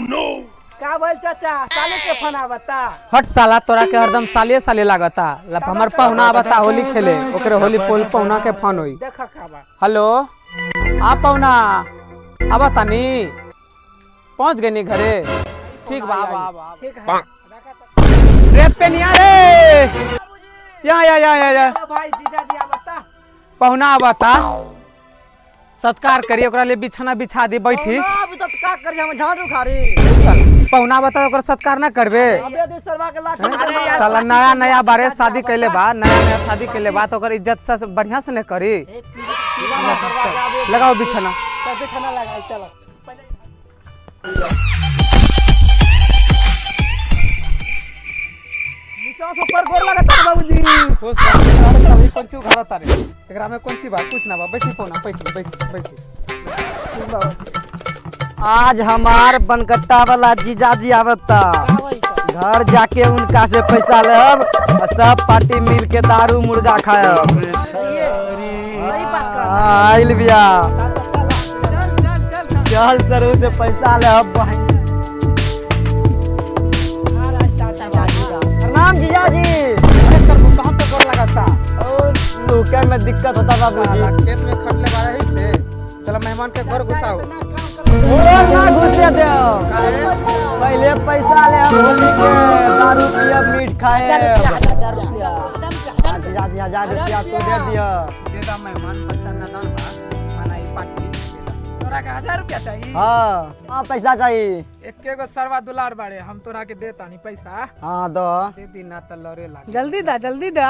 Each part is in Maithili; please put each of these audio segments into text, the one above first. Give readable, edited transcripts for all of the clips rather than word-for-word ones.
का बोल चाचा साले के फोन आवता? हट साला, तोरा के हरदम साले साले लागता। हमर पहुना आवता होली खेले, ओकरे होली पोल पहुना के फोन होई। देखा का बा। हेलो, आ पहुना आवता नी? पहुंच गई नी घरे? ठीक बा, आवा। ठीक है। रे पेनिया रे, या या या या या भाई जीजा जी आवता। पहुना आवता, सत्कार करी, ओकरा लिए बिछाना बिछा दी बैठी। अब तो का करी हम झाड़ू खारी। पहुना बता ओकर सत्कार ना करबे? अबे दे सरवा के लाठी। साला नया नया बारे शादी कैले बा, नया नया शादी कैले बा तो ओकर इज्जत से बढ़िया से न करी। लगाओ बिछाना। चल बिछाना लगाई, चलो। नीचा से ऊपर गोर लगता बाबूजी। खुश रह, कौन सी घर तारे एकरा में कौन सी बात कुछ ना बा। बैठी पहुना, बैठी बैठी बैठी। आज हमार बनकट्टा वाला जीजाजी आवता, घर जाके उनका से पैसा लेब और सब पार्टी मिल के दारू मुर्गा खायब। सही बात कर। आइल बिया, चल सरू से पैसा लेब। प्रणाम जीजाजी। अरे सर कहां पे गोर लगाता? और लुके में दिक्कत होता बाबूजी, खेत में खटले बारे ही से। चलो मेहमान के घर घुसाओ। और ना घुसे दे, पहले पैसा ले हम होली के दारू पियब मीट खाए। जीजाजी 1000 रुपया तू दे दिया। दे दा मेहमान बच्चा नादान बा, माना ई पार्टी। तोरा के 1000 रुपया चाहिए? हां हां पैसा चाहिए। एके गो सरवा दुलार बाड़े, हम तोरा के देता नहीं पैसा। हां दो दे दी ना त लड़े लाग। जल्दी दा, जल्दी दा।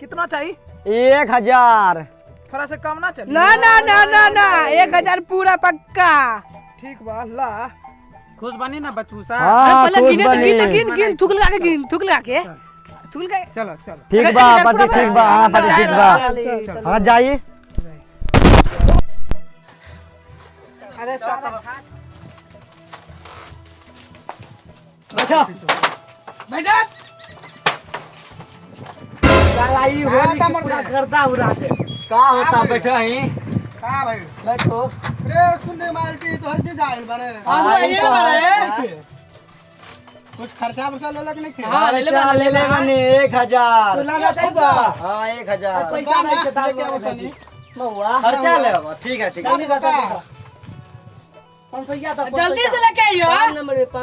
कितना चाहिए? 1000। थोड़ा से कम ना चल? ना ना ना ना ना, 1000 पूरा पक्का। ठीक बा, ला। खुश बनी ना बचूसा? हां पहले गिने तो गिन गिन गिन, थूक लगा के गिन, थूक लगा के, थूक लगा। चलो चलो ठीक बा पार्टी, ठीक बा। हां पार्टी ठीक बा। हां जाइए। अरे साला बैठो बैठो। साला ई होली के पूरा गर्दा उड़ा दे। का होता बैठो ही? का भाई बैठो। रे सुन रे मालती तोहर के जाइल बारे। हां ये बारे कुछ खर्चा बर्चा लेलक नहीं? हां ले ले ले बनी 1000। तू लगा जाइबा? हां 1000। पैसा नहीं के दाल महुआ खर्चा ले। ठीक है ठीक है। जल्दी से लेके आइयो।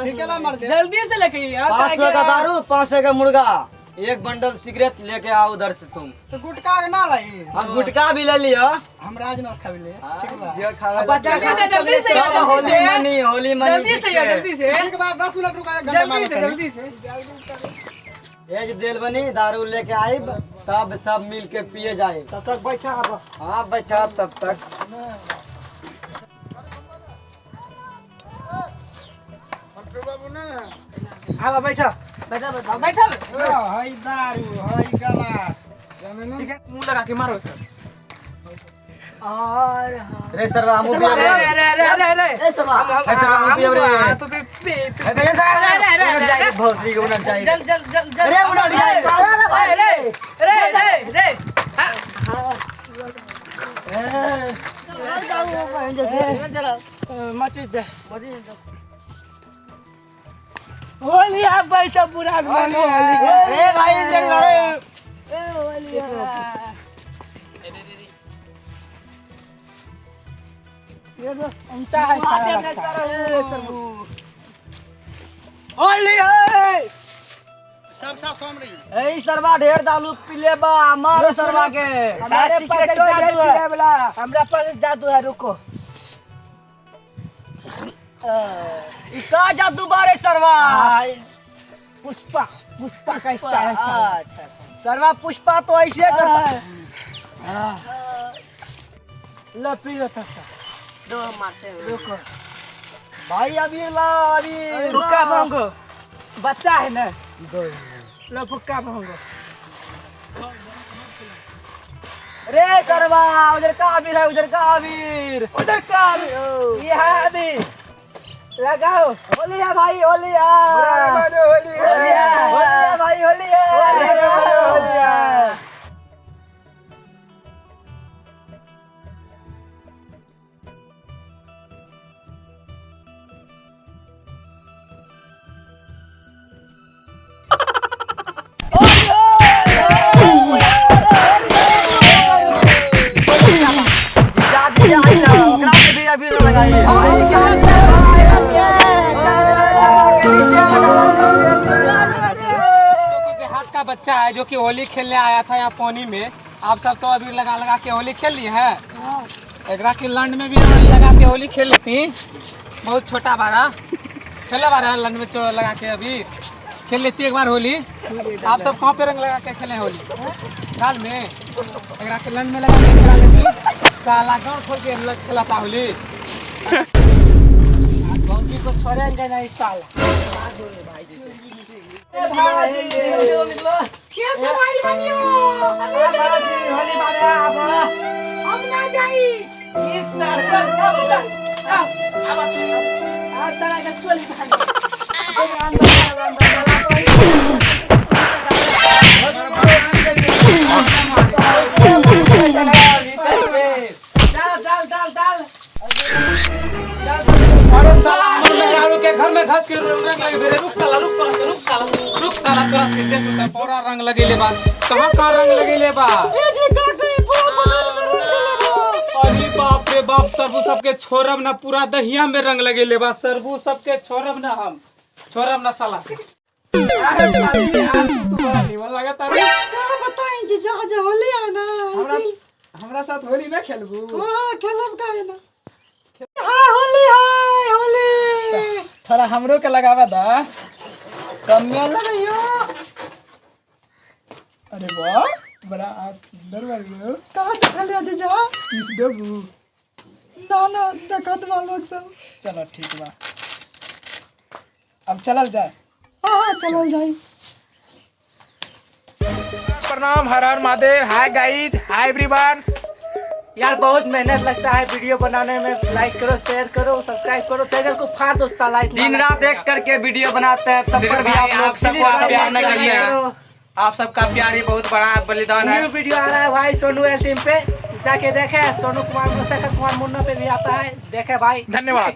ठीक है ना मर्दे, जल्दी से लेके आइयो। 500 का दारू, 500 का मुर्गा, एक बंडल सिगरेट लेके आओ उधर से तुम। तो गुटखा ना लाई? हम गुटखा भी ले लियो, हम राजनाथ खा ले। ठीक बा, जो खावे। जल्दी से जल्दी से, होली मनी, होली मनी। जल्दी से जल्दी से। ठीक बा, 10 मिनट रुका, एक घंटा। जल्दी से जल्दी से। एक देल बनी दारू लेके आइब, तब सब मिल के पिए जाए। तब तक बैठा। हां बैठा तब तक। आवा बैठा बैठा बैठा बैठा। हई दारू हई गलास सिगरेट मुंह लगा के मारो। और रे सरवा हम भी अरे अरे अरे अरे अरे ए सरवा, ए सरवा हम भी रे। तो पे पे अरे अरे अरे भोसड़ी के उना चाहिए। चल चल चल चल। अरे उना जाए। अरे रे रे रे। ए जाओ बहन जैसे माचिस दे। होली आप बैठा पूरा। अरे भाई इधर अरे ए होली ये तो उनता है सारा। होली है सब साथ हम रही। ए सरवा ढेर दारू पीले बा, मारो सरवा के। हमारे पास जादू है, हमरा पास जादू है, रुको। का जादू बारे सरवा? पुष्पा, पुष्पा का स्टाइल है। अच्छा सरवा पुष्पा तो ऐसे करता है। लो पी लो तब दो मारते हो। रुको भाई अभी ला, अभी रुका मांगो, बच्चा है ना। लो पुक्का मांगो। रे सरवा उधर का अबीर है, उधर का अबीर, उधर का अबीर, ये है अबीर लगाओ। होली है भाई, होली है, होली है, होली है भाई, होली है, होली है। अबीर लगाई। देहात का बच्चा है जो कि होली खेलने आया था यहाँ पानी में। आप सब तो अबीर लगा लगा के होली खेल ली है, एकरा के लंड में भी लगा के होली खेल लेती। बहुत छोटा बारा खेला बारा लंड में लगा के अभी खेल लेती एक बार होली। आप सब कहाँ पे रंग लगा के खेले होली? गाल में। एकरा के लंड में लगा के खेला लेती। साला गाँव खोल के खेलाता होली। भौजी को छोड़ेंगे नहीं साला। हम ना जाई इस सरकार का बता अब आ साला का चोली भाग। डाल डाल डाल डाल। अरे साला हमर मेहरारू के घर में घस के रंग लगे रे। रुक साला, रुक तोरा, रुक साला, रुक साला तोरा से देख साला पूरा रंग लगेले बा। कहां कहां रंग लगेले बा? अरे बाप रे बाप, सरबू सबके छोड़ब ना, पूरा दहिया में रंग लगेले बा। सरबू सबके छोड़ब ना, हम छोड़ब ना साला। तू बड़ा निमन लगता रे। का बताएं जीजा, आज होली है ना। हमरा साथ होली ना खेलबू? हां खेलब काहे ना। हां होली है होली। थोड़ा हमरो के लगावा दा। कम में लगाइयो। अरे वाह, बड़ा आज सुंदर बारी हो। कहां देखल है जीजा? पीस देबू? ना ना देखत बा लोग सब। चलो ठीक बा, अब चलल जाए। हां चलल जाए। प्रणाम, हर हर Mahadev. Hi guys, hi everyone. यार बहुत मेहनत लगता है वीडियो बनाने में। लाइक करो, शेयर करो, सब्सक्राइब करो, चैनल को फाड़ दो साला। दिन रात एक करके वीडियो बनाते हैं, तब पर भी आप लोग सबको प्यार न करिए। आप सबका प्यार ही बहुत बड़ा बलिदान है। न्यू वीडियो आ रहा है भाई सोनू एल टीम पे, जाके देखे। सोनू कुमार, शेखर कुमार मुन्ना पे भी आता है, देखे भाई। धन्यवाद।